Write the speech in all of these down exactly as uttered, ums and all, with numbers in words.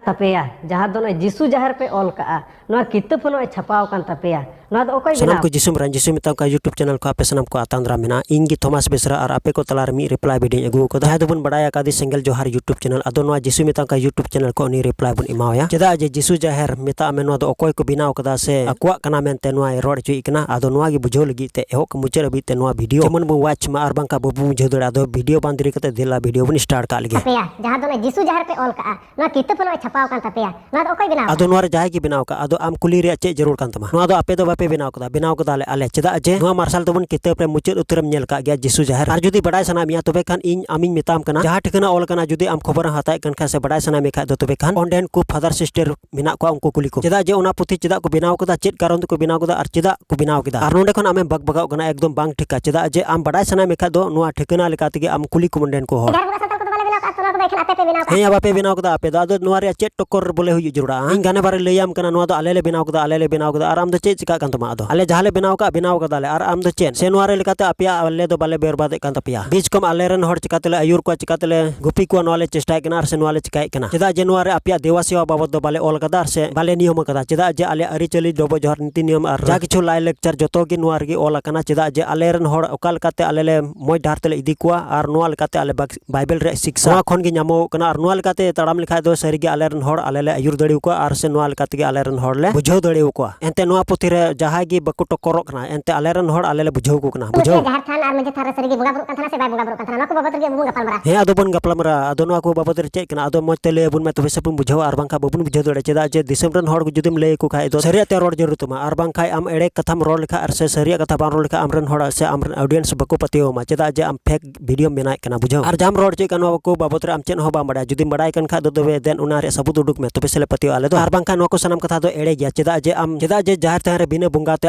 ᱛᱟᱯᱮᱭᱟ, ᱡᱟᱦᱟᱸ ᱫᱚ ᱱᱚᱜᱼᱚᱭ ᱡᱤᱥᱩ ᱡᱟᱦᱮᱨ ᱯᱮ ᱚᱞ ᱠᱟᱜᱼᱟ, ᱱᱚᱣᱟ ᱠᱤᱛᱟᱹᱵ ᱦᱚᱸ ᱱᱚᱜᱼᱚᱭ ᱪᱷᱟᱯᱟᱣ ᱟᱠᱟᱱ ᱛᱟᱯᱮᱭᱟ᱾ ᱱᱚᱣᱟ ᱫᱚ ᱚᱠᱚᱭ ᱥᱟᱱᱟᱢ ᱵᱮᱱᱟᱣ? ᱠᱚ ᱡᱤᱥᱩ ᱢᱟᱨᱟᱝ ᱡᱤᱥᱩ ᱢᱮᱛᱟᱢ ᱠᱟᱱ YouTube ᱪᱮᱱᱮᱞ ᱠᱷᱚᱱ ᱟᱯᱮ ᱥᱟᱱᱟᱢ ᱠᱚ ᱟᱛᱟᱝ ᱫᱟᱨᱟᱢ ᱢᱮᱱᱟᱜᱼᱟ᱾ ᱤᱧ ᱜᱮ ᱛᱷᱚᱢᱟᱥ ᱵᱮᱥᱨᱟ ᱟᱨ ᱟᱯᱮ ᱠᱚ ᱛᱟᱞᱟᱨᱮ ᱢᱤᱫ ᱨᱤᱯᱞᱟᱭ ᱵᱷᱤᱰᱤᱭᱳᱧ ᱟᱹᱜᱩ ᱟᱠᱟᱫᱟ, ᱡᱟᱦᱟᱸᱭ ᱫᱚᱵᱚᱱ ᱵᱟᱲᱟᱭ ᱟᱠᱟᱫᱮ ᱥᱮᱸᱜᱮᱞ ᱡᱚᱦᱟᱨ YouTube ᱪᱮᱱᱮᱞ᱾ ᱟᱫᱚ ᱱᱚᱣᱟ ᱡᱤᱥᱩ ᱢᱮᱛᱟᱢ ᱠᱟᱱ YouTube ᱪᱮᱱᱮᱞ ᱠᱷᱚᱱ ᱩᱱᱤ ᱨᱤᱯᱞᱟᱭ ᱵᱚᱱ ᱮᱢᱟᱣᱟᱭᱟ᱾ ᱪᱮᱫᱟᱜ ᱡᱮ ᱡᱤᱥᱩ ᱡᱟᱦᱮᱨ ᱢᱮᱛᱟᱜ ᱢᱮ, ᱱᱚᱣᱟ ᱫᱚ ᱚᱠᱚᱭ ᱠᱚ ᱵᱮᱱᱟᱣ ᱠᱟᱫᱟ ᱥᱮ ᱟᱠᱚᱣᱟᱜ ᱠᱟᱱᱟ ᱢᱮᱱᱛᱮ ᱱᱚᱣᱟᱭ ᱨᱚᱲ ᱦᱚᱪᱚᱭᱮᱫ ᱠᱟᱱᱟ᱾ ᱟᱫᱚ ᱱᱚᱣᱟ ᱜᱮ ᱵᱩᱡᱷᱟᱹᱣ ᱞᱟᱹᱜᱤᱫ ᱛᱮ ᱮᱦᱚᱵ ᱠᱷᱚᱱ ᱢᱩᱪᱟᱹᱫ ᱦᱟᱹᱵᱤᱡ ᱛᱮ ᱱᱚᱣᱟ ᱵᱷᱤᱰᱤᱭᱳ ᱡᱮᱢᱚᱱ ᱵᱚᱱ ᱣᱟᱪ ᱢᱟ, ᱟᱨ ᱵᱟᱝᱠᱷᱟᱱ ᱵᱟᱵᱚᱱ ᱵᱩᱡᱷᱟᱹᱣ ᱫᱟᱲᱮᱭᱟᱜᱼᱟ᱾ ᱟᱫᱚ ᱵᱷᱤᱰᱤᱭᱳ ᱵᱟᱝ ᱫᱮᱨᱤ ᱠᱟᱛᱮ ᱫᱮᱞᱟ ᱵᱷᱤᱰᱤᱭᱳ ᱵᱚᱱ ᱥᱴᱟᱨᱴ ᱠᱟᱜ ᱞᱮᱜᱮ᱾ ᱛᱟᱯᱮᱭᱟ, ᱡᱟᱦᱟᱸ ᱫᱚ ᱱᱚᱜᱼᱚᱭ ᱡᱤᱥᱩ ᱡᱟᱦᱮᱨ ᱯᱮ ᱚᱞ ᱠᱟᱜᱼᱟ, ᱱᱚᱣᱟ ᱠᱤᱛᱟᱹᱵ ᱦᱚᱸ ᱱᱚᱜᱼᱚᱭ ᱪᱷᱟᱯᱟᱣ ᱟᱠᱟᱱ ᱛᱟᱯᱮᱭᱟ᱾ ᱱᱚᱣᱟ ᱫᱚ ᱚᱠᱚᱭ ᱵᱮᱱᱟᱣ ᱟᱫᱚ ᱠᱟᱜᱼᱟ? ᱱᱚᱣᱟ ᱨᱮ ᱡᱟᱦᱟᱸᱭ ᱜᱮ ᱵᱮᱱᱟᱣ ᱠᱟᱜ, ᱟᱫᱚ ᱟᱢ ᱠᱩᱞᱤ ᱨᱮᱭᱟᱜ ᱪᱮᱫ ᱡᱟᱹᱨᱩᱲ ᱠᱟᱱ ᱛᱟᱢᱟ? ᱱᱚᱣᱟ ᱫᱚ ᱟᱯᱮ ᱫᱚ ᱵᱟᱯᱮ ᱵᱮᱱᱟᱣ ᱠᱟᱫᱟ, ᱵᱮᱱᱟᱣ ᱠᱟᱫᱟ ᱞᱮ ᱟᱞᱮ᱾ ᱪᱮᱫᱟᱜ ᱡᱮ ᱱᱚᱣᱟ ᱢᱟᱨᱥᱟᱞ ᱛᱟᱵᱚᱱ ᱠᱤᱛᱟᱹᱵ ᱨᱮ ᱢᱩᱪᱟᱹᱫ ᱩᱛᱟᱹᱨᱮᱢ ᱧᱮᱞ ᱠᱟᱜ ᱜᱮᱭᱟ ᱡᱤᱥᱩ ᱡᱟᱦᱮᱨ᱾ ᱟᱨ ᱡᱩᱫᱤ ᱵᱟᱰᱟᱭ ᱥᱟᱱᱟᱭᱮᱫ ᱢᱮᱭᱟ, ᱛᱚᱵᱮ ᱠᱷᱟᱱ ᱤᱧ ᱟᱢᱤᱧ ᱢᱮᱛᱟᱢ ᱠᱟᱱᱟ, ᱡᱟᱦᱟᱸ ᱴᱷᱤᱠᱟᱹᱱᱟ ᱚᱞ ᱠᱟᱱᱟ, ᱡᱩᱫᱤ ᱟᱢ ᱠᱷᱚᱵᱚᱨᱮᱢ ᱦᱟᱛᱟᱣᱮᱫ ᱠᱟᱱ ᱠᱷᱟᱱ ᱥᱮ ᱵᱟᱰᱟᱭ ᱥᱟᱱᱟᱭᱮᱫ ᱢᱮ ᱠᱷᱟᱱ ᱫᱚ, ᱛᱚᱵᱮ ᱠᱷᱟᱱ ᱚᱸᱰᱮᱱ ᱠᱚ ᱯᱷᱟᱫᱟᱨ ᱥᱤᱥᱴᱟᱨ ᱢᱮᱱᱟᱜ ᱠᱚᱣᱟ, ᱩᱱᱠᱩ ᱠᱩᱞᱤ ᱠᱚᱢ᱾ ᱪᱮᱫᱟᱜ ᱡᱮ ᱚᱱᱟ ᱯᱩᱛᱷᱤ ᱪᱮᱫᱟᱜ ᱠᱚ ᱵᱮᱱᱟᱣ ᱠᱟᱫᱟ, ᱪᱮᱫ ᱠᱟᱨᱚᱱ ᱛᱮᱠᱚ ᱵᱮᱱᱟᱣ ᱠᱟᱫᱟ ᱟᱨ ᱪᱮᱫᱟᱜ ᱠᱚ ᱵᱮᱱᱟᱣ ᱠᱮᱫᱟ᱾ ᱟᱨ ᱱᱚᱸᱰᱮ ᱠᱷᱚᱱ ᱟᱢᱮᱢ ᱵᱟᱜᱽ ᱵᱟᱜᱟᱣᱜ ᱠᱟᱱᱟ, ᱮᱠᱫᱚᱢ ᱵᱟᱝ ᱴᱷᱤᱠᱟ᱾ ᱪᱮᱫᱟᱜ ᱡᱮ ᱟᱢ ᱵᱟᱰᱟᱭ ᱥᱟᱱᱟᱭᱮᱫ ᱢᱮ ᱠᱷᱟᱱ ᱫᱚ ᱱᱚᱣᱟ ᱴᱷᱤᱠᱟᱹᱱᱟ ᱞᱮᱠᱟ ᱛᱮᱜᱮ ᱟᱢ ᱠᱩᱞᱤ ᱠᱚᱢ ᱚᱸᱰᱮᱱ ᱠᱚ ᱦᱚᱲ᱾ ᱡᱟᱦᱮᱨ ᱵᱚᱸᱜᱟ ᱥᱟᱱᱛᱟᱲ ᱠᱚᱫᱚ ᱵᱟᱞᱮ ᱵᱮᱱᱟᱣ ᱠᱟᱜᱼᱟ, ᱛᱚ ᱱᱚᱣᱟ ᱠᱚᱫᱚ ᱮᱠᱷᱮᱱ ᱟᱯᱮ ᱯᱮ ᱵᱮᱱᱟᱣ ᱠᱟᱜᱼᱟ᱾ ᱦᱮᱸ, ᱵᱟᱯᱮ ᱵᱮᱱᱟᱣ ᱠᱟᱫᱟ ᱟᱯᱮ ᱫᱚ᱾ ᱟᱫᱚ ᱱᱚᱣᱟ ᱨᱮᱭᱟᱜ ᱪᱮᱫ ᱴᱚᱠᱚᱨ ᱵᱚᱞᱮ ᱦᱩᱭᱩᱜ ᱡᱟᱹᱨᱩᱲᱟ? ᱤᱧ ᱜᱟᱱᱮ ᱵᱟᱨᱮ ᱞᱟᱹᱭᱟᱢ ᱠᱟᱱᱟ, ᱱᱚᱣᱟ ᱫᱚ ᱟᱞᱮ ᱞᱮ ᱵᱮᱱᱟᱣ ᱠᱟᱫᱟ, ᱟᱞᱮ ᱞᱮ ᱵᱮᱱᱟᱣ ᱠᱟᱫᱟ᱾ ᱟᱨ ᱟᱢ ᱫᱚ ᱪᱮᱫ ᱪᱤᱠᱟᱜ ᱠᱟᱱ ᱛᱟᱢᱟ? ᱟᱫᱚ ᱟᱞᱮ ᱡᱟᱦᱟᱸ ᱞᱮ ᱵᱮᱱᱟᱣ ᱠᱟᱜᱼᱟ, ᱵᱮᱱᱟᱣ ᱠᱟᱫᱟᱞᱮ᱾ ᱟᱨ ᱟᱢ ᱫᱚ ᱪᱮᱫ? ᱥᱮ ᱱᱚᱣᱟ ᱨᱮ ᱞᱮᱠᱟᱛᱮ ᱟᱯᱮᱭᱟᱜ ᱟᱞᱮ ᱫᱚ ᱵᱟᱞᱮ ᱵᱮᱨᱵᱟᱫᱮᱫ ᱠᱟᱱ ᱛᱟᱯᱮᱭᱟ? ᱵᱤᱡ ᱠᱚᱢ ᱟᱞᱮ ᱨᱮᱱ ᱦᱚᱲ ᱪᱤᱠᱟ ᱛᱮᱞᱮ ᱟᱹᱭᱩᱨ ᱠᱚᱣᱟ, ᱪᱤᱠᱟ ᱛᱮᱞᱮ ᱜᱩᱯᱤ ᱠᱚᱣᱟ, ᱱᱚᱣᱟ ᱞᱮ ᱪᱮᱥᱴᱟᱭᱮᱫ ᱠᱟᱱᱟ ᱟᱨ ᱥᱮ ᱱᱚᱣᱟ ᱞᱮ ᱪᱤᱠᱟᱭᱮᱫ ᱠᱟᱱᱟ? ᱪᱮᱫᱟᱜ ᱡᱮ ᱱᱚᱣᱟ ᱨᱮ ᱟᱯᱮᱭᱟᱜ ᱫᱮᱣᱟ ᱥᱮᱣᱟ ᱵᱟᱵᱚᱫ ᱫᱚ ᱵᱟᱞᱮ ᱚᱞ ᱠᱟᱫᱟ ᱟᱨ ᱥᱮ ᱵᱟᱞᱮ ᱱᱤᱭᱚᱢ ᱠᱟᱫᱟ? ᱪᱮᱫᱟᱜ ᱡᱮ ᱟᱞᱮᱭᱟᱜ ᱟᱹᱨᱤᱪᱟᱹᱞᱤ, ᱰᱚᱵᱚ ᱡᱚᱦᱟᱨ, ᱱᱤᱛᱤ ᱱᱤᱭᱚᱢ ᱟᱨ ᱡᱟ ᱠᱤᱪᱷᱩ ᱞᱟᱭ ᱞᱮᱠᱪᱟᱨ ᱡᱚᱛᱚ ᱜᱮ ᱱᱚᱣᱟ ᱨᱮᱜᱮ ᱚᱞ ᱟᱠᱟᱱᱟ᱾ ᱪᱮᱫᱟᱜ ᱡᱮ ᱟᱞᱮ ᱨᱮᱱ ᱦᱚᱲ ᱚᱠᱟ ᱞᱮᱠᱟᱛᱮ ᱟᱞᱮ ᱞᱮ ᱢᱚᱡᱽ ᱰᱟᱦᱟᱨ ᱛᱮᱞᱮ ᱤᱫᱤ ᱠᱚᱣᱟ ᱟᱨ ᱱᱚᱣᱟ ᱞᱮᱠᱟᱛᱮ ᱟᱞᱮ ᱵᱟᱠ-, ᱵᱟᱭᱵᱮᱞ ᱨᱮᱭᱟᱜ ᱥᱤᱠᱥᱟ ᱱᱚᱣᱟ ᱠᱷᱚᱱ ᱜᱮ ᱧᱟᱢᱚᱜᱚᱜ ᱠᱟᱱᱟ᱾ ᱟᱨ ᱱᱚᱣᱟ ᱞᱮᱠᱟᱛᱮ ᱛᱟᱲᱟᱢ ᱞᱮᱠᱷᱟᱡ ᱫᱚ ᱥᱟᱹᱨᱤ ᱜᱮ ᱟᱞᱮ ᱨᱮᱱ ᱦᱚᱲ ᱟᱞᱮ ᱞᱮ ᱟᱹᱭᱩᱨ ᱫᱟᱲᱮ ᱟᱠᱚᱣᱟ ᱟᱨ ᱥᱮ ᱱᱚᱣᱟ ᱞᱮᱠᱟ ᱛᱮᱜᱮ ᱟᱞᱮ ᱨᱮᱱ ᱦᱚᱲ ᱞᱮ ᱵᱩᱡᱷᱟᱹᱣ ᱫᱟᱲᱮ ᱟᱠᱚᱣᱟ᱾ ᱮᱱᱛᱮ ᱱᱚᱣᱟ ᱯᱩᱛᱷᱤ ᱨᱮ ᱡᱟᱦᱟᱸᱭ ᱜᱮ ᱵᱟᱠᱚ ᱴᱚᱠᱚᱨᱚᱜ ᱠᱟᱱᱟ, ᱮᱱᱛᱮ ᱟᱞᱮ ᱨᱮᱱ ᱦᱚᱲ ᱟᱞᱮ ᱞᱮ ᱵᱩᱡᱷᱟᱹᱣ ᱟᱠᱚ ᱠᱟᱱᱟ᱾ ᱵᱩᱡᱷᱟᱹᱣ? ᱡᱟᱦᱮᱨ ᱛᱷᱟᱱ ᱟᱨ ᱢᱟᱹᱡᱷᱤ ᱛᱷᱟᱱ ᱨᱮ ᱥᱟᱹᱨᱤ ᱜᱮ ᱵᱚᱸᱜᱟ ᱵᱩᱨᱩᱜ ᱠᱟᱱ ᱛᱟᱦᱮᱱᱟ ᱥᱮ ᱵᱟᱭ ᱵᱚᱸᱜᱟ ᱵᱩᱨᱩᱜ ᱠᱟᱱ ᱛᱟᱦᱮᱱᱟ? ᱱᱚᱣᱟ ᱠᱚ ᱵᱟᱵᱚᱫ ᱨᱮᱜᱮ ᱟᱵᱚ ᱵᱚᱱ ᱜᱟᱯᱟᱞ ᱢᱟᱨᱟᱜᱼᱟ᱾ ᱦᱮᱸ, ᱟᱫᱚ ᱵᱚᱱ ᱜᱟᱯᱟᱞ ᱢᱟᱨᱟᱜᱼᱟ᱾ ᱟᱫᱚ ᱱᱚᱣᱟ ᱠᱚ ᱵᱟᱵᱚᱫ ᱨᱮ ᱪᱮᱫ ᱠᱟᱱᱟ? ᱟᱫᱚ ᱢᱚᱡᱽ ᱛᱮ ᱞᱟᱹᱭ ᱟᱵᱚᱱ ᱢᱮ, ᱛᱚᱵᱮ ᱥᱮ ᱵᱚᱱ ᱵᱩᱡᱷᱟᱹᱣᱟ, ᱟᱨ ᱵᱟᱝᱠᱷᱟᱱ ᱵᱟᱵᱚᱱ ᱵᱩᱡᱷᱟᱹᱣ ᱫᱟᱲᱮᱭᱟᱜᱼᱟ᱾ ᱪᱮᱫᱟᱜ ᱡᱮ ᱫᱤᱥᱚᱢ ᱨᱮᱱ ᱦᱚᱲ ᱠᱚ ᱡᱩᱫᱤᱢ ᱞᱟᱹᱭ ᱟᱠᱚ ᱠᱷᱟᱡ ᱫᱚ ᱥᱟᱹᱨᱤᱭᱟᱜ ᱛᱮ ᱨᱚᱲ ᱡᱟᱹᱨᱩᱲ ᱛᱟᱢᱟ, ᱟᱨ ᱵᱟᱝᱠᱷᱟᱱ ᱟᱢ ᱮᱲᱮ ᱠᱟᱛᱷᱟᱢ ᱨᱚᱲ ᱞᱮᱠᱷᱟᱡ ᱟᱨ ᱥᱮ ᱥᱟᱹᱨᱤᱭᱟᱜ ᱠᱟᱛᱷᱟ ᱵᱟᱢ ᱨᱚᱲ ᱞᱮᱠᱷᱟᱡ ᱟᱢ ᱨᱮᱱ ᱦᱚᱲ ᱥᱮ ᱟᱢ ᱨᱮᱱ audience ᱵᱟᱠᱚ ᱯᱟᱹᱛᱭᱟᱹᱣ ᱟᱢᱟ᱾ ᱪᱮᱫᱟᱜ ᱡᱮ ᱟᱢ fake ᱵᱷᱤᱰᱤᱭᱳᱢ ᱵᱮᱱᱟᱣᱮᱫ ᱠᱟᱱᱟ, ᱵᱩᱡᱷᱟᱹᱣ? ᱟᱨ ᱡᱟᱦᱟᱸᱢ ᱨᱚᱲ ᱦᱚᱪᱚᱭᱮᱫ ᱠᱟᱱ, ᱱᱚᱣᱟ ᱠᱚ ᱵᱟᱵᱚᱫ ᱨᱮ ᱟᱢ ᱪᱮᱫ ᱦᱚᱸ ᱵᱟᱢ ᱵᱟᱲᱟᱭᱟ᱾ ᱡᱩᱫᱤᱢ ᱵᱟᱲᱟᱭ ᱠᱟᱱ ᱠᱷᱟᱡ ᱫᱚ, ᱛᱚᱵᱮ then ᱚᱱᱟ ᱨᱮᱭᱟᱜ ᱥᱟᱹᱵᱩᱛ ᱩᱰᱩᱠ ᱢᱮ, ᱛᱚᱵᱮ ᱥᱮᱞᱮ ᱯᱟᱹᱛᱭᱟᱹᱣ ᱟᱞᱮ ᱫᱚ᱾ ᱟᱨ ᱵᱟᱝᱠᱷᱟᱱ ᱱᱚᱣᱟ ᱠᱚ ᱥᱟᱱᱟᱢ ᱠᱟᱛᱷᱟ ᱫᱚ ᱮᱲᱮ ᱜᱮᱭᱟ᱾ ᱪᱮᱫᱟᱜ ᱡᱮ ᱟᱢ, ᱪᱮᱫᱟᱜ ᱡᱮ ᱡᱟᱦᱮᱨ ᱛᱷᱟᱱ ᱨᱮ ᱵᱤᱱᱟᱹ ᱵᱚᱸᱜᱟ ᱛᱮ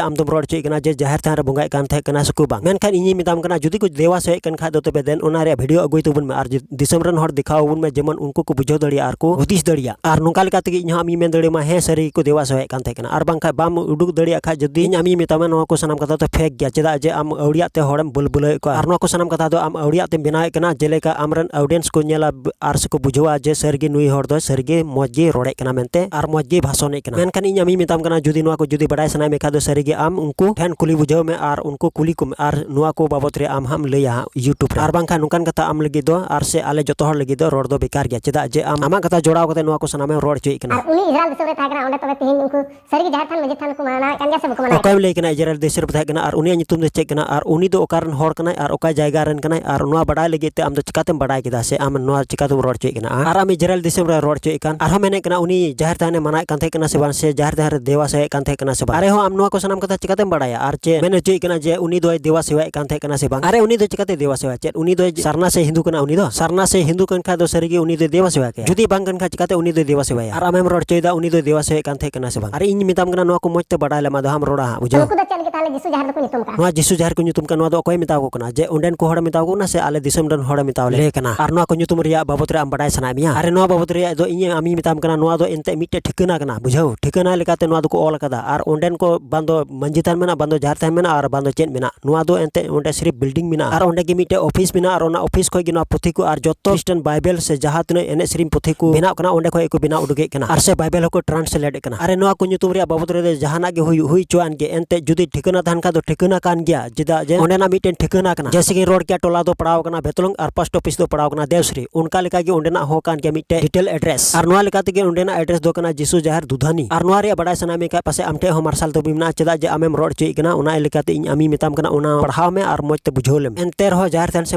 ᱟᱢ ᱫᱚᱢ ᱨᱚᱲ ᱦᱚᱪᱚᱭᱮᱫ ᱠᱟᱱᱟ ᱡᱮ ᱡᱟᱦᱮᱨ ᱛᱷᱟᱱ ᱨᱮ ᱵᱚᱸᱜᱟᱭᱮᱫ ᱠᱟᱱ ᱛᱟᱦᱮᱸ ᱠᱟᱱᱟ ᱥᱮ ᱠᱚ ᱵᱟᱝ? ᱢᱮᱱᱠᱷᱟᱱ ᱤᱧᱤᱧ ᱢᱮᱛᱟᱢ ᱠᱟᱱᱟ, ᱡᱩᱫᱤ ᱠᱚ ᱫᱮᱣᱟ ᱥᱮᱣᱟᱭᱮᱫ ᱠᱟᱱ ᱠᱷᱟᱡ ᱫᱚ, ᱛᱚᱵᱮ then ᱚᱱᱟ ᱨᱮᱭᱟᱜ ᱵᱷᱤᱰᱤᱭᱳ ᱟᱹᱜᱩᱭ ᱛᱟᱵᱚᱱ ᱢᱮ ᱟᱨ ᱡᱩ-, ᱫᱤᱥᱚᱢ ᱨᱮᱱ ᱦᱚᱲ ᱫᱮᱠᱷᱟᱣ ᱟᱵᱚᱱ ᱢᱮ, ᱡᱮᱢᱚᱱ ᱩᱱᱠᱩ ᱠᱚ ᱵᱩᱡᱷᱟᱹᱣ ᱫᱟᱲᱮᱭᱟᱜᱼᱟ ᱟᱨ ᱠᱚ ᱦᱩᱫᱤᱥ ᱫᱟᱲᱮᱭᱟᱜᱼᱟ᱾ ᱟᱨ ᱱᱚᱝᱠᱟ ᱞᱮᱠᱟ ᱛᱮᱜᱮ ᱤᱧ ᱦᱚᱸ ᱟᱢᱤᱧ ᱢᱮᱱ ᱫᱟᱲᱮᱭᱟᱢᱟ, ᱦᱮᱸ, ᱥᱟᱹᱨᱤ ᱜᱮᱠᱚ ᱫᱮᱣᱟ ᱥᱮᱣᱟᱭᱮᱫ ᱠᱟᱱ ᱛᱟᱦᱮᱸ ᱠᱟᱱᱟ᱾ ᱟᱨ ᱵᱟᱝᱠᱷᱟᱡ ᱵᱟᱢ ᱩᱰᱩᱠ ᱫᱟᱲᱮᱭᱟᱜ ᱠᱷᱟᱡ, ᱡᱩᱫᱤ ᱤᱧ ᱟᱢᱤᱧ ᱢᱮᱛᱟᱢᱟ, ᱱᱚᱣᱟ ᱠᱚ ᱥᱟᱱᱟᱢ ᱠᱟᱛᱷᱟ ᱫᱚ fake ᱜᱮᱭᱟ, ᱪᱮᱫᱟᱜ ᱡᱮ ᱟᱢ ᱟᱹᱣᱲᱤᱭᱟᱜ ᱛᱮ ᱦᱚᱲᱮᱢ ᱵᱩᱞᱵᱩᱞᱟᱹᱣᱮᱫ ᱠᱚᱣᱟ᱾ ᱟᱨ ᱱᱚᱣᱟ ᱠᱚ ᱥᱟᱱᱟᱢ ᱠᱟᱛᱷᱟ ᱫᱚ ᱟᱢ ᱟᱹᱣᱲᱤᱭᱟᱜ ᱛᱮᱢ ᱵᱮᱱᱟᱣᱮᱫ ᱠᱟᱱᱟ, ᱡᱮᱞᱮᱠᱟ ᱟᱢ ᱨᱮᱱ audience ᱠᱚ ᱧᱮᱞᱟ, ᱟᱨ ᱥᱮᱠᱚ ᱵᱩᱡᱷᱟᱹᱣᱟ ᱡᱮ ᱥᱟᱹᱨᱤᱜᱮ ᱱᱩᱭ ᱦᱚᱲ ᱫᱚ ᱥᱟᱹᱨᱤᱜᱮ ᱢᱚᱡᱽ ᱜᱮ ᱨᱚᱲᱮᱫ ᱠᱟᱱᱟ ᱢᱮᱱᱛᱮ ᱟᱨ ᱢᱚᱡᱽ ᱜᱮ ᱵᱷᱟᱥᱚᱱᱮᱫ ᱠᱟᱱᱟ᱾ ᱢᱮᱱᱠᱷᱟᱱ ᱤᱧ ᱟᱢᱤᱧ ᱢᱮᱛᱟᱢ ᱠᱟᱱᱟ, ᱡᱩᱫᱤ ᱱᱚᱣᱟ ᱠᱚ ᱡᱩᱫᱤ ᱵᱟᱰᱟᱭ ᱥᱟᱱᱟᱭᱮᱫ ᱢᱮ ᱠᱷᱟᱡ ᱫᱚ ᱥᱟᱹᱨᱤᱜᱮ ᱟᱢ ᱩᱱᱠᱩ ᱴᱷᱮᱱ ᱠᱩᱞᱤ ᱵᱩᱡᱷᱟᱹᱣ ᱢᱮ ᱟᱨ ᱩᱱᱠᱩ ᱠᱩᱞᱤ ᱠᱚᱢ ᱟᱨ ᱱᱚᱣᱟ ᱠᱚ ᱵᱟᱵᱚᱫ ᱨᱮ ᱟᱢ ᱦᱟᱸᱜ ᱮᱢ ᱞᱟᱹᱭᱟ ᱦᱟᱸᱜ YouTube ᱨᱮ᱾ ᱟᱨ ᱵᱟᱝᱠᱷᱟᱱ ᱱᱚᱝᱠᱟᱱ ᱠᱟᱛᱷᱟ ᱟᱢ ᱞᱟᱹᱜᱤᱫ ᱫᱚ ᱟᱨ ᱥᱮ ᱟᱞᱮ ᱡᱚᱛᱚ ᱦᱚᱲ ᱞᱟᱹᱜᱤᱫ ᱫᱚ ᱨᱚᱲ ᱫᱚ ᱵᱮᱠᱟᱨ ᱜᱮᱭᱟ, ᱪᱮᱫᱟᱜ ᱡᱮ ᱟᱢ ᱟᱢᱟᱜ ᱠᱟᱛᱷᱟ ᱡᱚᱲᱟᱣ ᱠᱟᱛᱮ ᱱᱚᱣᱟ ᱠᱚ ᱥᱟᱱᱟᱢᱮᱢ ᱨᱚᱲ ᱦᱚᱪᱚᱭᱮᱫ ᱠᱟᱱᱟ᱾ ᱟᱨ ᱩᱱᱤ ᱤᱥᱨᱟᱭᱮᱞ ᱫᱤᱥᱚᱢ ᱨᱮ ᱛᱟᱦᱮᱸ ᱠᱟᱱᱟ, ᱚᱸᱰᱮ ᱛᱚᱵᱮ ᱛᱤᱦᱤᱧ ᱩᱱᱠᱩ ᱥᱟᱹᱨᱤᱜᱮ ᱡᱟᱦᱮᱨ ᱛᱷᱟᱱ ᱢᱟᱹᱡᱷᱤ ᱛᱷᱟᱱ ᱠᱚ ᱢᱟᱱᱟᱣᱮᱫ ᱠᱟᱱ ᱜᱮᱭᱟ ᱥᱮ ᱵᱟᱠᱚ ᱢᱟᱱᱟᱣᱮᱫ ᱠᱟᱱᱟ? ᱚᱠᱚᱭᱮᱢ ᱞᱟᱹᱭ ᱠᱟᱱᱟ ᱤᱥᱨᱟᱭᱮᱞ ᱫᱤᱥᱚᱢ ᱨᱮ ᱛᱟᱦᱮᱸ ᱠᱟᱱᱟ ᱟᱨ ᱩᱱᱤᱭᱟᱜ ᱧᱩᱛᱩᱢ ᱫᱚ ᱪᱮᱫ ᱠᱟᱱᱟ ᱟᱨ ᱩᱱᱤ ᱫᱚ ᱚᱠᱟ ᱨᱮᱱ ᱦᱚᱲ ᱠᱟᱱᱟᱭ ᱟᱨ ᱚᱠᱟ ᱡᱟᱭᱜᱟ ᱨᱮᱱ ᱠᱟᱱᱟᱭ ᱟᱨ ᱱᱚᱣᱟ ᱵᱟᱰᱟᱭ ᱞᱟᱹᱜᱤᱫ ᱛᱮ ᱟᱢ ᱫᱚ ᱪᱤᱠᱟᱛᱮᱢ ᱵᱟᱰᱟᱭ ᱠᱮᱫᱟ ᱥᱮ ᱟᱢ ᱱᱚᱣᱟ ᱪᱤᱠᱟᱛᱮᱢ ᱨᱚᱲ ᱦᱚᱪᱚᱭᱮᱫ ᱠᱟᱱᱟ? ᱟᱨ ᱟᱢ ᱤᱥᱨᱟᱭᱮᱞ ᱫᱤᱥᱚᱢ ᱨᱮ ᱨᱚᱲ ᱦᱚᱪᱚᱭᱮᱫ ᱠᱟᱱ ᱟᱨᱦᱚᱸ ᱢᱮᱱᱮᱫ ᱠᱟᱱᱟ ᱩᱱᱤ ᱡᱟᱦᱮᱨ ᱛᱷᱟᱱᱮ ᱢᱟᱱᱟᱣᱮᱫ ᱠᱟᱱ ᱛᱟᱦᱮᱸ ᱠᱟᱱᱟ ᱥᱮ ᱵᱟᱝ, ᱥᱮ ᱡᱟᱦᱮᱨ ᱛᱷᱟᱱ ᱨᱮ ᱫᱮᱵᱟ ᱥᱮᱵᱟᱭᱮᱫ ᱠᱟᱱ ᱛᱟᱦᱮᱸ ᱠᱟᱱᱟ ᱥᱮ ᱵᱟᱝ? ᱟᱨᱮ ᱦᱚᱸ ᱟᱢ ᱱᱚᱣᱟ ᱠᱚ ᱥᱟᱱᱟᱢ ᱠᱟᱛᱷᱟ ᱪᱤᱠᱟᱛᱮᱢ ᱵᱟᱰᱟᱭᱟ? ᱟᱨ ᱪᱮᱫ ᱢᱮᱱ ᱦᱚᱪᱚᱭᱮᱫ ᱠᱟᱱᱟ ᱡᱮ ᱩᱱᱤ ᱫᱚᱭ ᱫᱮᱵᱟ ᱥᱮᱵᱟᱭᱮᱫ ᱠᱟᱱ ᱛᱟᱦᱮᱸ ᱠᱟᱱᱟ ᱥᱮ ᱵᱟᱝ? ᱟᱨᱮ ᱩᱱᱤ ᱫᱚ ᱪᱤᱠᱟᱛᱮ ᱫᱮᱵᱟ ᱥᱮᱵᱟ? ᱪᱮᱫ ᱩᱱᱤ ᱫᱚ ᱥᱟᱨᱱᱟ ᱥᱮ ᱦᱤᱱᱫᱩ ᱠᱟᱱᱟ? ᱩᱱᱤ ᱫᱚ ᱥᱟᱨᱱᱟ ᱥᱮ ᱦᱤᱱᱫᱩ ᱠᱟᱱ ᱠᱷᱟᱡ ᱫᱚ ᱥᱟᱹᱨᱤᱜᱮ ᱩᱱᱤ ᱫᱚᱭ ᱫᱮᱵᱟ ᱥᱮᱵᱟ ᱠᱟᱭᱟ᱾ ᱡᱩᱫᱤ ᱵᱟᱝ ᱠᱟᱱ ᱠᱷᱟᱡ ᱪᱤᱠᱟᱛᱮ ᱩᱱᱤ ᱫᱚᱭ ᱫᱮᱵᱟ ᱥᱮᱵᱟᱭᱟ? ᱟᱨ ᱟᱢᱮᱢ ᱨᱚᱲ ᱦᱚᱪᱚᱭᱮᱫᱟ ᱩᱱᱤ ᱫᱚᱭ ᱫᱮᱵᱟ ᱥᱮᱵᱟᱭᱮᱫ ᱠᱟᱱ ᱛᱟᱦᱮᱸ ᱠᱟᱱᱟ ᱥᱮ ᱵᱟᱝ? ᱟᱨ ᱤᱧ ᱢᱮᱛᱟᱢ ᱠᱟᱱᱟ ᱱᱚᱣᱟ ᱠᱚ ᱢᱚᱡᱽ ᱛᱮ ᱵᱟᱰᱟᱭ ᱞᱮᱢ, ᱟᱫᱚ ᱦᱟᱸᱜ ᱨᱚᱲᱟ ᱦᱟᱸᱜ, ᱵᱩᱡᱷᱟᱹᱣ? ᱩᱱᱠᱩ ᱫᱚ ᱪᱮᱫ ᱞᱟᱹᱜᱤᱫ ᱛᱟᱦᱞᱮ ᱡᱤᱥᱩ ᱡᱟᱦᱮᱨ ᱫᱚᱠᱚ ᱧᱩᱛᱩᱢ ᱠᱟᱜᱼᱟ? ᱱᱚᱣᱟ ᱡᱤᱥᱩ ᱡᱟᱦᱮᱨ ᱠᱚ ᱧᱩᱛᱩᱢ ᱠᱟᱜᱼᱟ, ᱱᱚᱣᱟ ᱫᱚ ᱚᱠᱚᱭ ᱢᱮᱛᱟᱣ ᱠᱚ ᱠᱟᱱᱟ? ᱡᱮ ᱚᱸᱰᱮᱱ ᱠᱚ ᱦᱚᱲᱮ ᱢᱮᱛᱟᱣ ᱠᱚ ᱠᱟᱱᱟ ᱥᱮ ᱟᱞᱮ ᱫᱤᱥᱚᱢ ᱨᱮᱱ ᱦᱚᱲᱮ ᱢᱮᱛᱟᱣ ᱞᱮ ᱠᱟᱱᱟ? ᱟᱨ ᱱᱚᱣᱟ ᱠᱚ ᱧᱩᱛᱩᱢ ᱨᱮᱭᱟᱜ ᱵᱟᱵᱚᱫ ᱨᱮ ᱟᱢ ᱵᱟᱰᱟᱭ ᱥᱟᱱᱟᱭᱮᱫ ᱢᱮᱭᱟ? ᱟᱨ ᱱᱚᱣᱟ ᱵᱟᱵᱚᱫ ᱨᱮᱭᱟᱜ ᱫᱚ ᱤᱧ ᱟᱢᱤᱧ ᱢᱮᱛᱟᱢ ᱠᱟᱱᱟ, ᱱᱚᱣᱟ ᱫᱚ ᱮᱱᱛᱮ ᱢᱤᱫᱴᱮᱡ ᱴᱷᱤᱠᱟᱹᱱᱟ ᱠᱟᱱᱟ, ᱵᱩᱡᱷᱟᱹᱣ? ᱴᱷᱤᱠᱟᱹᱱᱟ ᱞᱮᱠᱟᱛᱮ ᱱᱚᱣᱟ ᱫᱚᱠᱚ ᱚᱞ ᱟᱠᱟᱫᱟ᱾ ᱟᱨ ᱚᱸᱰᱮᱱ ᱠᱚ ᱵᱟᱝ ᱫᱚ ᱢᱟᱹᱡᱷᱤ ᱛᱷᱟᱱ ᱢᱮᱱᱟᱜᱼᱟ, ᱵᱟᱝ ᱫᱚ ᱡᱟᱦᱮᱨ ᱛᱷᱟᱱ ᱢᱮᱱᱟᱜᱼᱟ, ᱟᱨ ᱵᱟᱝ ᱫᱚ ᱪᱮᱫ ᱢᱮᱱᱟᱜ, ᱱᱚᱣᱟ ᱫᱚ ᱮᱱᱛᱮ ᱚᱸᱰᱮ ᱥᱤᱨᱤᱯ ᱵᱤᱞᱰᱤᱝ ᱢᱮᱱᱟᱜᱼᱟ᱾ ᱟᱨ ᱚᱸᱰᱮ ᱜᱮ ᱢᱤᱫᱴᱮᱡ ᱚᱯᱷᱤᱥ ᱢᱮᱱᱟᱜᱼᱟ, ᱟᱨ ᱚᱱᱟ ᱚᱯᱷᱤᱥ ᱠᱷᱚᱡ ᱜᱮ ᱱᱚᱣᱟ ᱯᱩᱛᱷᱤ ᱠᱚ ᱟᱨ ᱡᱚᱛᱚ ᱠᱷᱨᱤᱥᱴᱟᱱ ᱵᱟᱭᱵᱮᱞ ᱥᱮ ᱡᱟᱦᱟᱸ ᱛᱤᱱᱟᱹᱜ ᱮᱱᱮᱡ ᱥᱮᱨᱮᱧ ᱯᱩᱛᱷᱤ ᱠᱚ ᱵᱮᱱᱟᱜ ᱠᱟᱱᱟ, ᱚᱸᱰᱮ ᱠᱷᱚᱡ ᱜᱮᱠᱚ ᱵᱮᱱᱟᱣ ᱩᱰᱩᱠᱮᱫ ᱠᱟᱱᱟ᱾ ᱟᱨ ᱥᱮ ᱵᱟᱭᱵᱮᱞ ᱦᱚᱸᱠᱚ ᱴᱨᱟᱱᱥᱞᱮᱴ ᱠᱟᱱᱟ᱾ ᱟᱨ ᱱᱚᱣᱟ ᱠᱚ ᱧᱩᱛᱩᱢ ᱨᱮᱭᱟᱜ ᱵᱟᱵᱚᱫ ᱨᱮ ᱡᱟᱦᱟᱱᱟᱜ ᱜᱮ ᱦᱩᱭ, ᱦᱩᱭ ᱦᱚᱪᱚᱣᱟᱱ ᱜᱮ, ᱮᱱᱛᱮ ᱡᱩᱫᱤ ᱴᱷᱤᱠᱟᱹᱱᱟ ᱛᱟᱦᱮᱱ ᱠᱷᱟᱱ ᱫᱚ ᱴᱷᱤᱠᱟᱹᱱᱟ ᱠᱟᱱ ᱜᱮᱭᱟ, ᱪᱮᱫᱟᱜ ᱡᱮ ᱚᱸᱰᱮᱱᱟᱜ ᱢᱤᱫᱴᱮᱱ ᱴᱷᱤᱠᱟᱹᱱᱟ ᱠᱟᱱᱟ᱾ ᱡᱮᱭᱥᱮ ᱠᱤ ᱨᱚᱲ ᱠᱮᱭᱟ, ᱴᱚᱞᱟ ᱫᱚ ᱯᱟᱲᱟᱣ ᱠᱟᱱᱟ ᱵᱮᱛᱞᱚᱝ ᱟᱨ ᱯᱳᱥᱴ ᱚᱯᱷᱤᱥ ᱫᱚ ᱯᱟᱲᱟᱣ ᱠᱟᱱᱟ ᱫᱮᱣᱥᱨᱤ, ᱚᱱᱠᱟ ᱞᱮᱠᱟ ᱜᱮ ᱚᱸᱰᱮᱱᱟᱜ ᱦᱚᱸ ᱠᱟᱱ ᱜᱮᱭᱟ ᱢᱤᱫᱴᱮᱡ ᱰᱤᱴᱮᱞ ᱮᱰᱨᱮᱥ᱾ ᱟᱨ ᱱᱚᱣᱟ ᱞᱮᱠᱟ ᱛᱮᱜᱮ ᱚᱸᱰᱮᱱᱟᱜ ᱮᱰᱨᱮᱥ ᱫᱚ ᱠᱟᱱᱟ ᱡᱤᱥᱩ ᱡᱟᱦᱮᱨ ᱫᱩᱫᱷᱟᱱᱤ᱾ ᱟᱨ ᱱᱚᱣᱟ ᱨᱮᱭᱟᱜ ᱵᱟᱰᱟᱭ ᱥᱟᱱᱟᱭᱮᱫ ᱢᱮ ᱠᱷᱟᱡ ᱯᱟᱥᱮᱡ ᱟᱢ ᱴᱷᱮᱡ ᱦᱚᱸ ᱢᱟᱨᱥᱟᱞ ᱛᱚᱵᱤ ᱢᱮᱱᱟᱜᱼᱟ, ᱪᱮᱫᱟᱜ ᱡᱮ ᱟᱢᱮᱢ ᱨᱚᱲ ᱦᱚᱪᱚᱭᱮᱫ ᱠᱟᱱᱟ, ᱚᱱᱟ ᱞᱮᱠᱟᱛᱮ ᱤᱧ ᱟᱢᱤᱧ ᱢᱮᱛᱟᱢ ᱠᱟᱱᱟ, ᱚᱱᱟ ᱯᱟᱲᱦᱟᱣ ᱢᱮ ᱟᱨ ᱢᱚᱡᱽ ᱛᱮ ᱵᱩᱡᱷᱟᱹᱣ ᱞᱮᱢ᱾ ᱮᱱᱛᱮ ᱨᱮᱦᱚᱸ ᱡᱟᱦᱮᱨ ᱛᱷᱟᱱ ᱥᱮ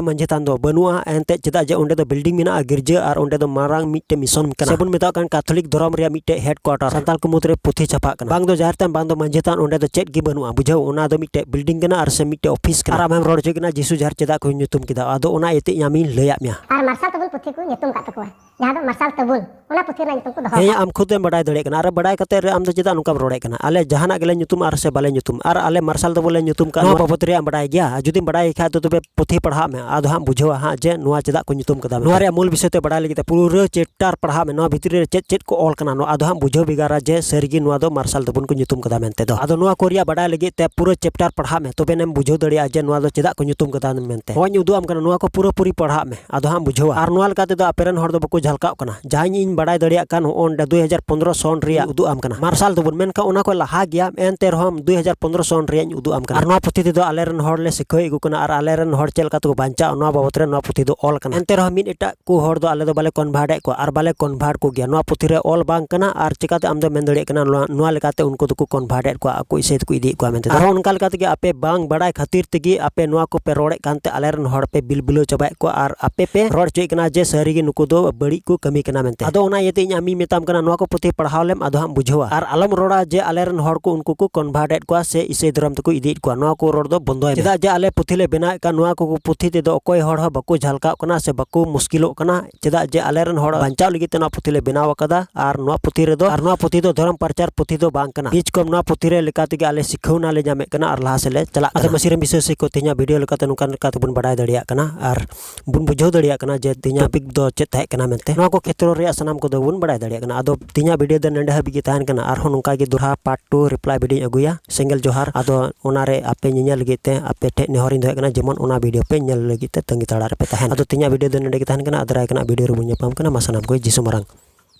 ᱢᱟᱹᱡᱷᱤ ᱛᱷᱟᱱ ᱫᱚ ᱵᱟᱹᱱᱩᱜᱼᱟ, ᱮᱱᱛᱮ ᱪᱮᱫᱟᱜ ᱡᱮ ᱚᱸᱰᱮ ᱫᱚ ᱵᱤᱞᱰᱤᱝ ᱢᱮᱱᱟᱜᱼᱟ, ᱜᱤᱨᱡᱟᱹ, ᱟᱨ ᱚᱸᱰᱮ ᱫᱚ ᱢᱟᱨᱟᱝ ᱢᱤᱫᱴᱮᱡ ᱢᱤᱥᱚᱱ ᱠᱟᱱᱟ, ᱥᱮ ᱵᱚᱱ ᱢᱮᱛᱟᱜ ᱠᱟᱱ ᱠᱟᱛᱷᱚᱞᱤᱠ ᱫᱷᱚᱨᱚᱢ ᱨᱮᱭᱟᱜ ᱢᱤᱫᱴᱮᱡ ᱦᱮᱰᱠᱩᱣᱟᱴᱟᱨ, ᱥᱟᱱᱛᱟᱲ ᱠᱚ ᱢᱩᱫᱽᱨᱮ ᱯᱩᱛᱷᱤ ᱪᱷᱟᱯᱟᱜ ᱠᱟᱱᱟ᱾ ᱵᱟᱝ ᱫᱚ ᱡᱟᱦᱮᱨ ᱛᱷᱟᱱ, ᱵᱟᱝ ᱫᱚ ᱢᱟᱹᱡᱷᱤ ᱛᱷᱟᱱ, ᱚᱸᱰᱮ ᱫᱚ ᱪᱮᱫ ᱜᱮ ᱵᱟᱹᱱᱩᱜᱼᱟ, ᱵᱩᱡᱷᱟᱹᱣ? ᱚᱱᱟ ᱫᱚ ᱢᱤᱫᱴᱮᱡ ᱵᱤᱞᱰᱤᱝ ᱠᱟᱱᱟ ᱟᱨ ᱥᱮ ᱢᱤᱫᱴᱮᱡ ᱚᱯᱷᱤᱥ ᱠᱟᱱᱟ᱾ ᱟᱨ ᱟᱢᱮᱢ ᱨᱚᱲ ᱦᱚᱪᱚᱭ ᱠᱟᱱᱟ ᱡᱤᱥᱩ ᱡᱟᱦᱮᱨ ᱪᱮᱫᱟᱜ ᱠᱚ ᱧᱩᱛᱩᱢ ᱠᱮᱫᱟ, ᱟᱫᱚ ᱚᱱᱟ ᱤᱭᱟᱹᱛᱮ ᱤᱧ ᱟᱢᱤᱧ ᱞᱟᱹᱭᱟᱫ ᱢᱮᱭᱟ᱾ ᱟᱨ ᱢᱟᱨᱥᱟᱞ ᱛᱟᱵᱚᱱ ᱯᱩᱛᱷᱤ ᱠᱚ ᱧᱩᱛᱩᱢ ᱠᱟᱜ ᱛᱟᱠᱚᱣᱟ᱾ ᱡᱟᱦᱟᱸ ᱫᱚ ᱢᱟᱨᱥᱟᱞ ᱛᱟᱹᱵᱩᱞ, ᱚᱱᱟ ᱯᱩᱛᱷᱤ ᱨᱮᱱᱟᱜ ᱧᱩᱛᱩᱢ ᱠᱚ ᱫᱚᱦᱚ ᱦᱮᱸ, ᱟᱠᱟᱫᱼᱟ᱾ ᱟᱢ ᱠᱷᱩᱫ ᱮᱢ ᱵᱟᱰᱟᱭ ᱫᱟᱲᱮᱭᱟᱜ ᱠᱟᱱᱟ᱾ ᱟᱨ ᱵᱟᱰᱟᱭ ᱠᱟᱛᱮ ᱨᱮ ᱟᱢ ᱫᱚ ᱪᱮᱫᱟᱜ ᱱᱚᱝᱠᱟᱢ ᱨᱚᱲᱮᱫ ᱠᱟᱱᱟ? ᱟᱞᱮ ᱡᱟᱦᱟᱱᱟᱜ ᱜᱮᱞᱮ ᱧᱩᱛᱩᱢ ᱟᱨ ᱥᱮ ᱵᱟᱞᱮ ᱧᱩᱛᱩᱢ, ᱟᱨ ᱟᱞᱮ ᱢᱟᱨᱥᱟᱞ ᱛᱟᱹᱵᱩᱞ ᱞᱮ ᱧᱩᱛᱩᱢ ᱠᱟᱜ, ᱱᱚᱣᱟ ᱵᱟᱵᱚᱫ ᱨᱮᱭᱟᱜ ᱮᱢ ᱵᱟᱰᱟᱭ ᱜᱮᱭᱟ? ᱟᱨ ᱡᱩᱫᱤᱢ ᱵᱟᱰᱟᱭ ᱠᱷᱟᱡ ᱫᱚ ᱛᱚᱵᱮ ᱯᱩᱛᱷᱤ ᱯᱟᱲᱦᱟᱜ ᱢᱮ, ᱟᱫᱚ ᱦᱟᱸᱜ ᱵᱩᱡᱷᱟᱹᱣᱟ ᱦᱟᱸᱜ ᱡᱮ ᱱᱚᱣᱟ ᱪᱮᱫᱟᱜ ᱠᱚ ᱧᱩᱛᱩᱢ ᱠᱟᱫᱟ ᱢᱮᱱᱛᱮ᱾ ᱱᱚᱣᱟ ᱨᱮᱭᱟᱜ ᱢᱩᱞ ᱵᱤᱥᱚᱭ ᱛᱮ ᱵᱟᱰᱟᱭ ᱞᱟᱹᱜᱤᱫ ᱛᱮ ᱯᱩᱨᱟᱹ ᱪᱮᱯᱴᱟᱨ ᱯᱟᱲᱦᱟᱜ ᱢᱮ᱾ ᱱᱚᱣᱟ ᱵᱷᱤᱛᱨᱤ ᱨᱮ ᱪᱮᱫ ᱪᱮᱫ ᱠᱚ ᱚᱞ ᱠᱟᱱᱟ, ᱱᱚᱣᱟ ᱟᱫᱚ ᱦᱟᱸᱜ ᱵᱩᱡᱷᱟᱹᱣ ᱵᱷᱮᱜᱟᱨᱟ ᱡᱮ ᱥᱟᱹᱨᱤᱜᱮ ᱱᱚᱣᱟ ᱫᱚ ᱢᱟᱨᱥᱟᱞ ᱛᱟᱹᱵᱩᱞ ᱠᱚ ᱧᱩᱛᱩᱢ ᱠᱟᱫᱟ ᱢᱮᱱᱛᱮ ᱫᱚ᱾ ᱟᱫᱚ ᱱᱚᱣᱟ ᱠᱚ ᱨᱮᱭᱟᱜ ᱵᱟᱰᱟᱭ ᱞᱟᱹᱜᱤᱫ ᱛᱮ ᱯᱩᱨᱟᱹ ᱪᱮᱯᱴᱟᱨ ᱯᱟᱲᱦᱟᱜ ᱢᱮ, ᱛᱚᱵᱮ ᱮᱱᱮᱢ ᱵᱩᱡᱷᱟᱹᱣ ᱫᱟᱲᱮᱭᱟᱜᱼᱟ ᱡᱮ ᱱᱚᱣᱟ ᱫᱚ ᱪᱮᱫᱟᱜ ᱠᱚ ᱧᱩᱛᱩᱢ ᱠᱟᱫᱟ ᱢᱮᱱᱛᱮ᱾ ᱦᱚᱸᱜᱼᱚᱭ ᱤᱧ ᱩᱫᱩᱜ ᱟᱢ ᱠᱟᱱᱟ, ᱱᱚᱣᱟ ᱠᱚ ᱯᱩᱨᱟᱹᱯᱩᱨᱤ ᱯᱟᱲᱦᱟᱜ ᱢᱮ, ᱟᱫᱚ ᱦᱟᱸᱜ ᱵᱩᱡᱷᱟᱹᱣᱟ᱾ ᱟᱨ ᱱᱚᱣᱟ ᱞᱮᱠᱟ ᱛᱮᱫᱚ ᱟᱯᱮ ᱨᱮᱱ ᱦᱚᱲ ᱫᱚ ᱵᱟᱠᱚ ᱡᱷᱟᱞᱠᱟᱜ ᱠᱟᱱᱟ᱾ ᱡᱟᱦᱟᱸ ᱤᱧ ᱵᱟᱰᱟᱭ ᱫᱟᱲᱮᱭᱟᱜ ᱠᱟᱱ, ᱦᱚᱸᱜᱼᱚ ᱱᱚᱰᱮ ᱫᱩᱭ ᱦᱟᱡᱟᱨ ᱯᱚᱱᱫᱽᱨᱚ ᱥᱚᱱ ᱨᱮᱭᱟᱜ ᱩᱫᱩᱜ ᱟᱢ ᱠᱟᱱᱟ᱾ ᱢᱟᱨᱥᱟᱞ ᱛᱟᱹᱵᱩᱞ, ᱢᱮᱱᱠᱷᱟᱱ ᱚᱱᱟ ᱠᱷᱚᱱ ᱞᱟᱦᱟ ᱜᱮᱭᱟ, ᱮᱱᱛᱮ ᱨᱮᱦᱚᱸ ᱫᱩᱭ ᱦᱟᱡᱟᱨ ᱯᱚᱱᱫᱽᱨᱚ ᱥᱚᱱ ᱨᱮᱭᱟᱜ ᱤᱧ ᱩᱫᱩᱜ ᱟᱢ ᱠᱟᱱᱟ᱾ ᱟᱨ ᱱᱚᱣᱟ ᱯᱩᱛᱷᱤ ᱛᱮᱫᱚ ᱟᱞᱮ ᱨᱮᱱ ᱦᱚᱲ ᱞᱮ ᱥᱤᱠᱷᱟᱹᱣ ᱮᱫ ᱠᱚ ᱠᱟᱱᱟ, ᱟᱨ ᱟᱞᱮ ᱨᱮᱱ ᱦᱚᱲ ᱪᱮᱫ ᱞᱮᱠᱟ ᱛᱮᱠᱚ ᱵᱟᱧᱪᱟᱜᱼᱟ, ᱱᱚᱣᱟ ᱵᱟᱵᱚᱫ ᱨᱮ ᱱᱚᱣᱟ ᱯᱩᱛᱷᱤ ᱫᱚ ᱚᱞ ᱠᱟᱱᱟ᱾ ᱮᱱᱛᱮ ᱨᱮᱦᱚᱸ ᱢᱤᱫ ᱮᱴᱟᱜ ᱠᱚ ᱦᱚᱲ ᱫᱚ ᱟᱞᱮ ᱫᱚ ᱵᱟᱞᱮ ᱠᱚᱱᱵᱷᱟᱨᱴ ᱮᱫ ᱠᱚᱣᱟ ᱟᱨ ᱵᱟᱞᱮ ᱠᱚᱱᱵᱷᱟᱨᱴ ᱠᱚᱜᱮᱭᱟ᱾ ᱱᱚᱣᱟ ᱯᱩᱛᱷᱤ ᱨᱮ ᱚᱞ ᱵᱟᱝ ᱠᱟᱱᱟ, ᱟᱨ ᱪᱤᱠᱟᱛᱮ ᱟᱢ ᱫᱚᱢ ᱢᱮᱱ ᱫᱟᱲᱮᱭᱟᱜ ᱠᱟᱱᱟ ᱱᱚᱣᱟ, ᱱᱚᱣᱟ ᱞᱮᱠᱟᱛᱮ ᱩᱱᱠᱩ ᱫᱚᱠᱚ ᱠᱚᱱᱵᱷᱟᱨᱴ ᱮᱫ ᱠᱚᱣᱟ, ᱟᱠᱚ ᱤᱥᱟᱹᱭ ᱛᱮᱠᱚ ᱤᱫᱤᱭᱮᱫ ᱠᱚᱣᱟ ᱢᱮᱱᱛᱮ? ᱟᱨᱦᱚᱸ ᱚᱱᱠᱟ ᱞᱮᱠᱟ ᱛᱮᱜᱮ ᱟᱯᱮ ᱵᱟᱝ ᱵᱟᱲᱟᱭ ᱠᱷᱟᱹᱛᱤᱨ ᱛᱮᱜᱮ ᱟᱯᱮ ᱱᱚᱣᱟ ᱠᱚᱯᱮ ᱨᱚᱲᱮᱫ ᱠᱟᱱᱛᱮ ᱟᱞᱮ ᱨᱮᱱ ᱦᱚᱲ ᱯᱮ ᱵᱤᱞ ᱵᱤᱞᱟᱹᱣ ᱪᱟᱵᱟᱭᱮᱫ ᱠᱚᱣᱟ, ᱟᱨ ᱟᱯᱮ ᱯᱮ ᱨᱚᱲ ᱦᱚᱪᱚᱭᱮᱫ ᱠᱟᱱᱟ ᱡᱮ ᱥᱟᱹᱨᱤ ᱜᱮ ᱱᱩᱠᱩ ᱫᱚ ᱵᱟᱹᱲᱤᱡ ᱠᱚ ᱠᱟᱹᱢᱤ ᱠᱟᱱᱟ ᱢᱮᱱᱛᱮ᱾ ᱟᱫᱚ ᱚᱱᱟ ᱤᱭᱟᱹᱛᱮ ᱤᱧ ᱟᱢᱤᱧ ᱢᱮᱛᱟᱢ ᱠᱟᱱᱟ, ᱱᱚᱣᱟ ᱠᱚ ᱯᱩᱛᱷᱤ ᱯᱟᱲᱦᱟᱣ ᱞᱮᱢ, ᱟᱫᱚ ᱦᱟᱸᱜ ᱵᱩᱡᱷᱟᱹᱣᱟ᱾ ᱟᱨ ᱟᱞᱚᱢ ᱨᱚᱲᱟ ᱡᱮ ᱟᱞᱮ ᱨᱮᱱ ᱦᱚᱲ ᱠᱚ ᱩᱱᱠᱩ ᱠᱚ ᱠᱚᱱᱵᱷᱟᱨᱴ ᱮᱫ ᱠᱚᱣᱟ ᱥᱮ ᱤᱥᱟᱹᱭ ᱫᱷᱚᱨᱚᱢ ᱛᱮᱠᱚ ᱤᱫᱤᱭᱮᱫ ᱠᱚᱣᱟ, ᱱᱚᱣᱟ ᱠᱚ ᱨᱚᱲ ᱫᱚ ᱵᱚᱱᱫᱚᱭ ᱢᱮ᱾ ᱪᱮᱫᱟᱜ ᱡᱮ ᱟᱞᱮ ᱯᱩᱛᱷᱤ ᱞᱮ ᱵᱮᱱᱟᱣᱮᱫ ᱠᱟᱱ, ᱱᱚᱣᱟ ᱠᱚ ᱯᱩᱛᱷᱤ ᱛᱮᱫᱚ ᱚᱠᱚᱭ ᱦᱚᱲ ᱦᱚᱸ ᱵᱟᱠᱚ ᱡᱷᱟᱞᱠᱟᱜ ᱠᱟᱱᱟ ᱥᱮ ᱵᱟᱠᱚ ᱢᱩᱥᱠᱤᱞᱚᱜ ᱠᱟᱱᱟ᱾ ᱪᱮᱫᱟᱜ ᱡᱮ ᱟᱞᱮ ᱨᱮᱱ ᱦᱚᱲ ᱵᱟᱧᱪᱟᱣ ᱞᱟᱹᱜᱤᱫ ᱛᱮ ᱱᱚᱣᱟ ᱯᱩᱛᱷᱤ ᱞᱮ ᱵᱮᱱᱟᱣ ᱟᱠᱟᱫᱟ, ᱟᱨ ᱱᱚᱣᱟ ᱯᱩᱛᱷᱤ ᱨᱮᱫᱚ, ᱟᱨ ᱱᱚᱣᱟ ᱯᱩᱛᱷᱤ ᱫᱚ ᱫᱷᱚᱨᱚᱢ ᱯᱨᱚᱪᱟᱨ ᱯᱩᱛᱷᱤ ᱫᱚ ᱵᱟᱝ ᱠᱟᱱᱟ᱾ ᱵᱤᱪ ᱠᱚᱢ ᱱᱚᱣᱟ ᱯᱩᱛᱷᱤ ᱨᱮ ᱞᱮᱠᱟ ᱛᱮᱜᱮ ᱟᱞᱮ ᱥᱤᱠᱷᱟᱹᱣᱱᱟ ᱞᱮ ᱧᱟᱢᱮᱫ ᱠᱟᱱᱟ ᱟᱨ ᱞᱟᱦᱟ ᱥᱮᱫ ᱞᱮ ᱪᱟᱞᱟᱜ ᱠᱟᱱᱟ᱾ ᱟᱫᱚ ᱢᱟᱹᱥᱤ ᱨᱮᱱ ᱵᱤᱥᱟᱹᱥᱤ ᱠᱚ ᱛᱮᱦᱮᱧᱟᱜ ᱵᱷᱤᱰᱤᱭᱳ ᱞᱮᱠᱟᱛᱮ ᱱᱚᱝᱠᱟ ᱞᱮᱠᱟ ᱛᱮᱵᱚᱱ ᱵᱟᱰᱟᱭ ᱫᱟᱲᱮᱭᱟᱜ ᱠᱟᱱᱟ, ᱟᱨ ᱵᱚᱱ ᱵᱩᱡᱷᱟᱹᱣ ᱫᱟᱲᱮᱭᱟᱜ ᱠᱟᱱᱟ ᱡᱮ ᱛᱮᱦᱮᱧᱟᱜ ᱴᱚᱯᱤᱠ ᱫᱚ ᱪᱮᱫ ᱛᱟᱦᱮᱸ ᱠᱟᱱᱟ ᱢᱮᱱᱛᱮ᱾ ᱱᱚᱣᱟ ᱠᱚ ᱠᱷᱮᱛᱨᱚ ᱨᱮᱭᱟᱜ ᱥᱟᱱᱟᱢ ᱠᱚᱫᱚ ᱵᱚᱱ ᱵᱟᱰᱟᱭ ᱫᱟᱲᱮᱭᱟᱜ ᱠᱟᱱᱟ᱾ ᱟᱫᱚ ᱛᱮᱦᱮᱧᱟᱜ ᱵᱷᱤᱰᱤᱭᱳ ᱫᱚ ᱱᱚᱰᱮ ᱦᱟᱹᱵᱤᱡ ᱜᱮ ᱛᱟᱦᱮᱱ ᱠᱟᱱᱟ᱾ ᱟᱨᱦᱚᱸ ᱱᱚᱝᱠᱟ ᱜᱮ ᱫᱚᱦᱲᱟ ᱯᱟᱨᱴ ᱴᱩ ᱨᱤᱯᱞᱟᱭ ᱵᱷᱤᱰᱤᱭᱳᱧ ᱟᱹᱜᱩᱭᱟ, ᱥᱮᱸᱜᱮᱞ ᱡᱚᱦᱟᱨ᱾ ᱟᱫᱚ ᱚᱱᱟ ᱨᱮ ᱟᱯᱮ ᱧᱮᱧᱮᱞ ᱞᱟᱹᱜᱤᱫ ᱛᱮ ᱟᱯᱮ ᱴᱷᱮᱱ ᱱᱮᱦᱚᱨᱤᱧ ᱫᱚᱦᱚᱭᱮᱫ ᱠᱟᱱᱟ, ᱡᱮᱢᱚᱱ ᱚᱱᱟ ᱵᱷᱤᱰᱤᱭᱳ ᱯᱮ ᱧᱮᱞ ᱞᱟᱹᱜᱤᱫ ᱛᱮ ᱛᱟᱺᱜᱤ ᱛᱟᱲᱟᱜ ᱨᱮᱯᱮ ᱛᱟᱦᱮᱱ᱾ ᱟᱫᱚ ᱛᱮᱦᱮᱧᱟᱜ ᱵᱷᱤᱰᱤᱭᱳ ᱫᱚ ᱱᱚᱰᱮ ᱜᱮ ᱛᱟᱦᱮᱱ ᱠᱟᱱᱟ᱾ ᱟᱨ ᱫᱟᱨᱟᱭ ᱠᱟᱱᱟ ᱵᱷᱤᱰᱤᱭᱳ ᱨᱮᱵᱚᱱ ᱧᱟᱯᱟᱢ ᱠᱟᱱᱟ᱾ ᱢᱟ ᱥᱟᱱᱟᱢ ᱠᱚ ᱡᱤᱥᱩ ᱢᱟᱨᱟᱝ᱾